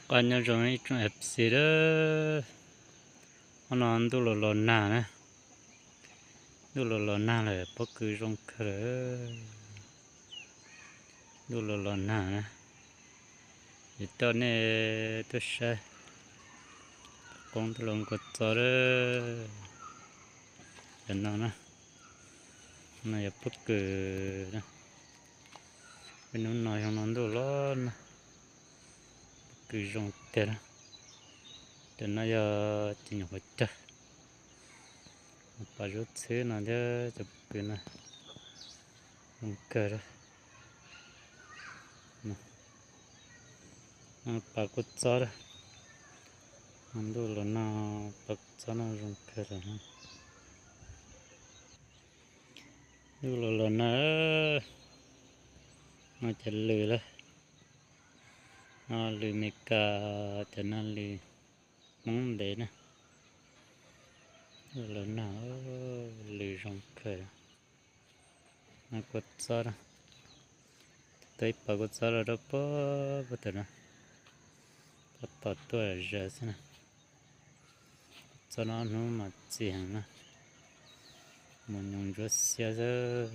Qab nyob zoo ib tsoom F C a, hnub no ntuj los los nag na, ntuj los los nag lawm, pob kws zoo kawg lawm, ntuj los los nag na, es coj nej tuaj saib qoob ntuj los kua txob a, cov no na, no yog pob kws na, hnub no xyoo no ntuj los nag, pob kws zoo tiag na, cov no yog cov nyuam qhuav cog, pas zub txhwb no thiab cov pob kws no zoo kawg a, pas kua txob a, ntuj los nag pas kua txob no zoo kawg lawm. Ntuj los los nag, no cov lws lawm, no lws Meskas, cov no lws Hmoob ntev na, ntuj los nag, lws zoo kawg, no kua txob na, tau ib pas kua txob los rau puag puag tom no, tab tom tuaj zom zaws xwb na, kua txob no hnub mas txi heev na, mus nyoos ntsuab xiab xwb,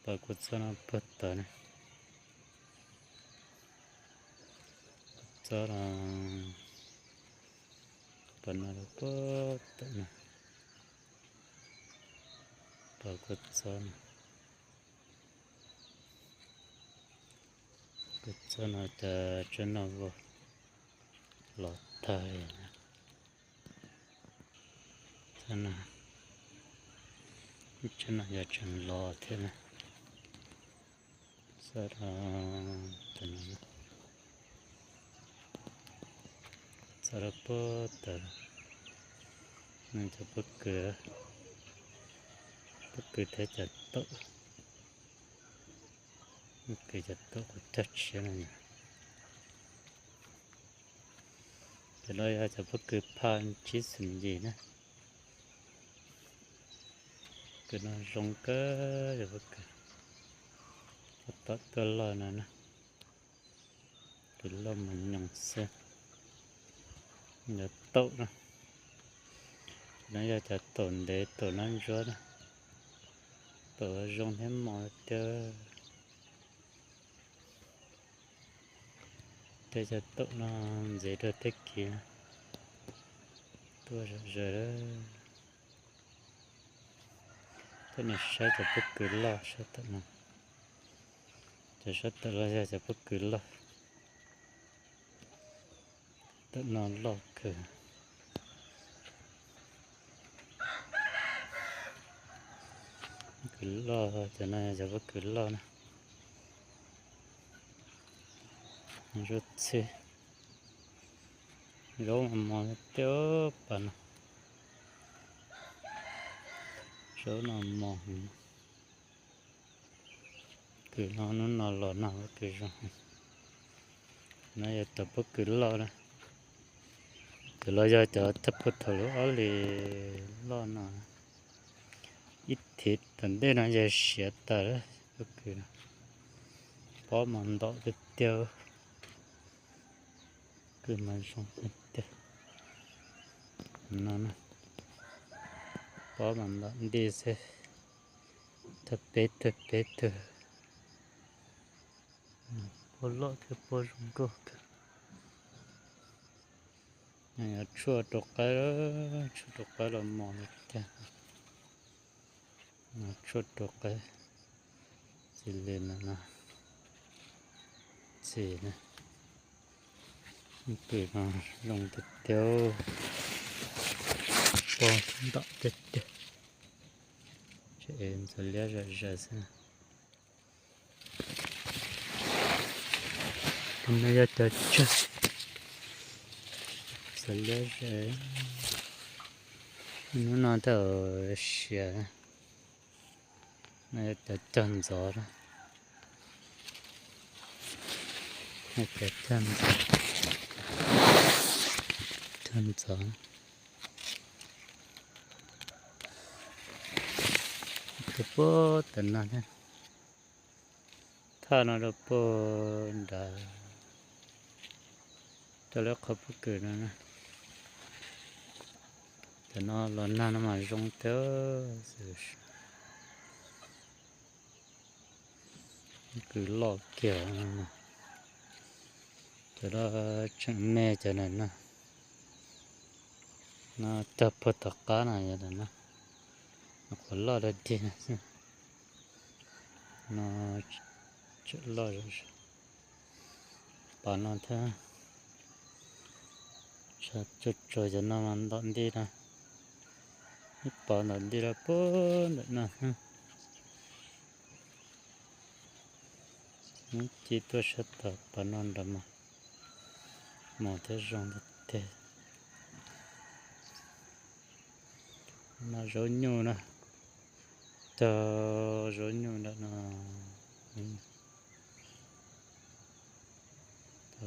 pas kua txob no puag tod na, kua txob no, pas no rau puag tom no, pas kua txob no, kua txob no cov tsawb no vau los tag li na, tsawb no yog tseem los thiab na, xav rau, xav rau puag tod, no cov pob kws, pob kws thiab cov taum, pob kws cov taum qhov cog tshiab no. Cov no yog cov pob kws phaj tsib xus yim na. Kws no zoo kawg, cov pob kws tab tom tuaj loj no na. Kws loj mas nyoos xwb. Cov taum na, no yog cov taum ntev taum nab ntsuab na, taum zoo thiab mos tiag. Tej cov taum no ntxiv rau tag kis tuaj zom zaws. Tej no saib cov pob kws loj sab tom no, cov sab tom no yog cov pob kws loj, tom no loj kawg. Kws loj, cov no yog cov pob kws loj na. Zub txhib, zaub mas mos tiag pas no, zaub no mos heev. Kws no hnub no los nag kws zoo. No yog cov pob kws loj na, cov los yog cov thaj puag thaum lub ob hlis loj no. Ib thiv tom ntej no yog siav tas lawm, pob kws no, pob mas ntom tiag tiag, kws mas zoo tiag tiag. No na, pob mas ntom nti xwb, tawg peb tawg peb tawg. Pob loj thiab pob zoo nkauj kawg. Tshuaj rau qaib, tshuaj rau qaib los mos li tiag. Tshuaj rau qaib, txiv li no, txiv na, kws no zoo tiag tiag, pob ntom tiag tiag. Tseem ntxhov liab zom zaws xwb. Tus no yog cov cog, ntxhov liab zom zaws, hnub no tau siav. No yog cov cog ntxov, cov cog ntxov, puag tom no thiab. Thaj no rau puag nrad, Coj lawv qhov pob kws no na. Cov no los nag no mas zoo tiag. Pob kws loj kiag. Cov no tseem me cov na. No cog puag tom qab no yog no. Qhov loj dog dig no xwb. No tseem loj zom zaws. Pas no thiab. Tsuag tsuag cov no mas ntom nti no. Ib pas ntom nti rau puag ntawm no. Muab ci tuaj sab tom pas no nrad mas mos thiab zoo tiag tiag. No zaub nyuj na, cog zaub nyuj ntawm no.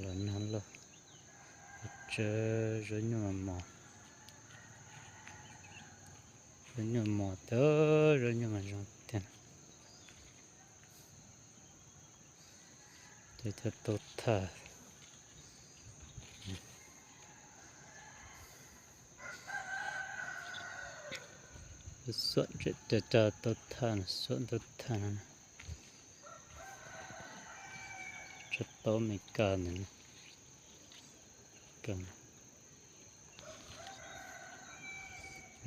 Los nag loj, tsev zaub nyuj mos, zaub nyuj mos tiag, zaub nyuj mas zoo tiag. Cov taub thaj, xuam cov taub thaj, xuam taub thaj no. Tsob taub Amelikas ntawd.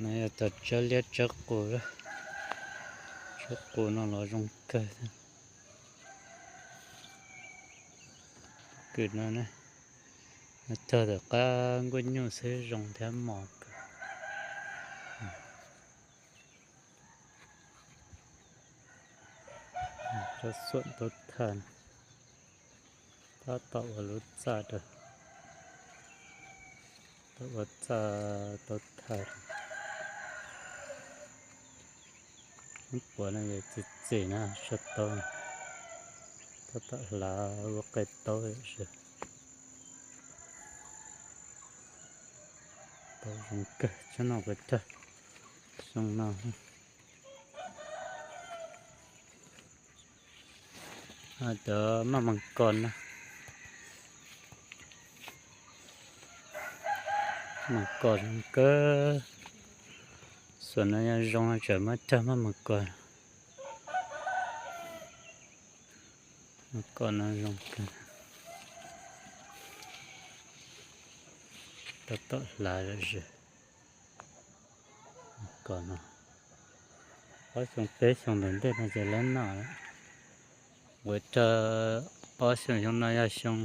No yog cov tsawb liab tsawb qus, tsawb qus no los zoo kawg. Kws no na, cog tom qab nkuaj nyuj xwb zoo thiab mos kawg. Tsob xuam taub thaj, tab tom ua lub txaj rau, tab tom ua txaj taub thaj. Lub puav no yog txi txim na, tsob taub, tab tom hlav ua qe taub. Taub zoo kawg, tsob no kuv cog xyoo no. Cov maj mas kos na, mas kos zoo kawg. Xuam no yog zoo no tseem muab cog maj mas kos. Mas kos no zoo kawg, tab tom hlav zom zaws. Kos no ob xyoo peb xyoo ntawm ntej no ces lawv noj lawm. Ua rau ob xyoo, xyoo no yog xyoo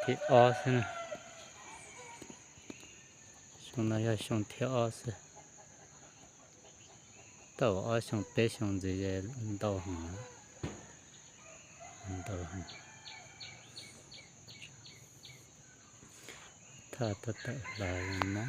thib ob xwb na. Xyoo no yog xyoo thib ob xwb. Tau ob xyoo peb xyoo ntxiv ces ntau heev, ntau heev. Thaj tab tom hlav no.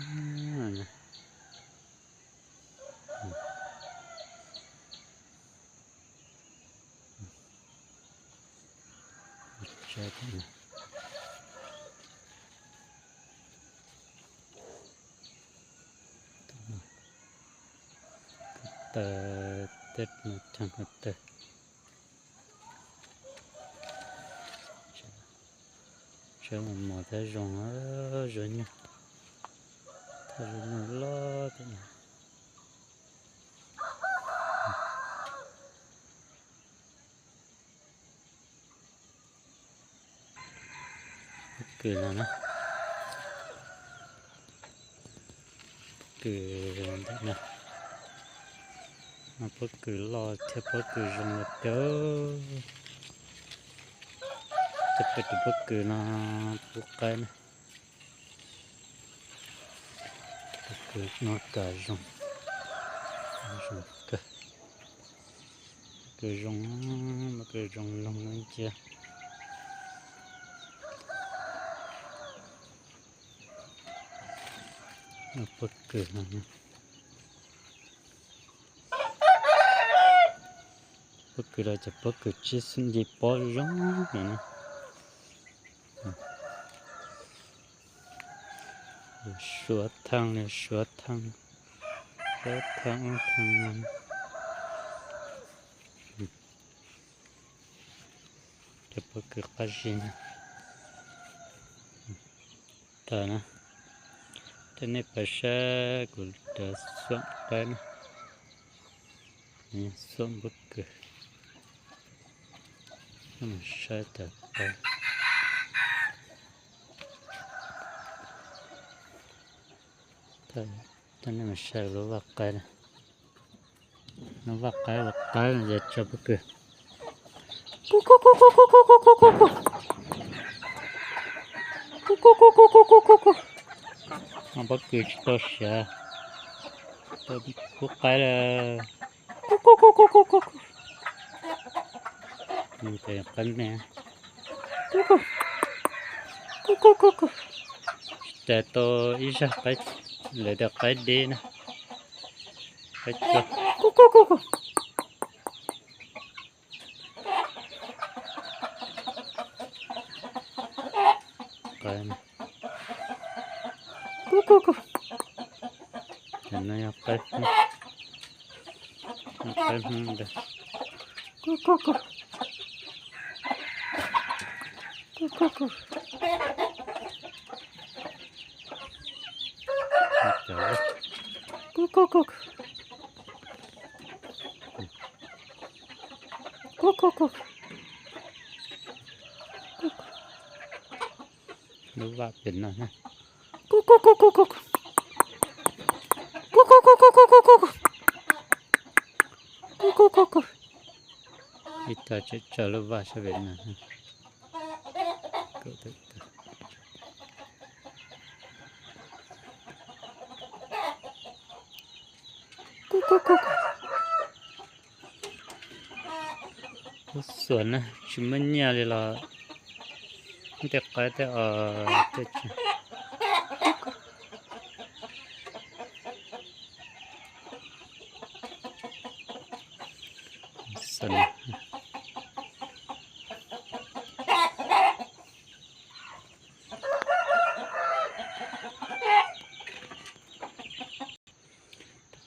Taws tej no cog ko taw. Tsev mos mos thiab zoo, zoo nyuj, thiab zoo nyuj loj tiag. Pob kws no na, pob kws ntawm no, no pob kws loj thiab pob kws zoo li cas. Coj peb tus pob kws no pub qaib na. Pob kws no kam zoo, zoo kawg. Pob kws zoo, pob kws zoo loog no cia. Pob kws no, pob kws los cov pob kws tsis xwm nce pob zoo no na. Suav thaj li suav thaj, suav thaj ub thaj no. Cov pob kws qab zib no, Tawm na, coj nej pais saib kuv cov xuam qaib na, xuam pob kws, saib cov qaib. Coj nej mus saib lub vaj qaib na. Lub vaj qaib ua qaib no ces tso pob kws. Pob kws tsis tau siav, tau kub qaib lawm. Qaib me, tsis tas tau ib zaj qaib, lawv tias qaib deb na. Qaib, cov no yog qaib, qaib Hmoob ntag. Lub vaj pem no, ib tug tseem tso lub vaj sab pem no. Lub xuam na tsis muaj nyiaj li los tej qaib tej os tej tsev.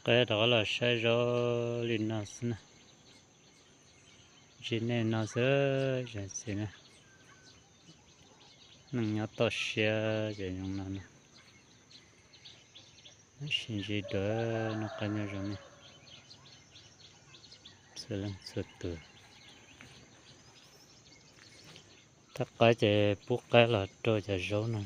Qaib rov qab los saib zoo li no xwb na. Ntsis nej no xwb, tsis txiv na. Neeg nyob toj siab ces zoo no na. Sib ntsib dua, noj qab nyob zoo nej txhua leej txhua tus. Thaj qaib ces pub qaib los rau cov zaub no.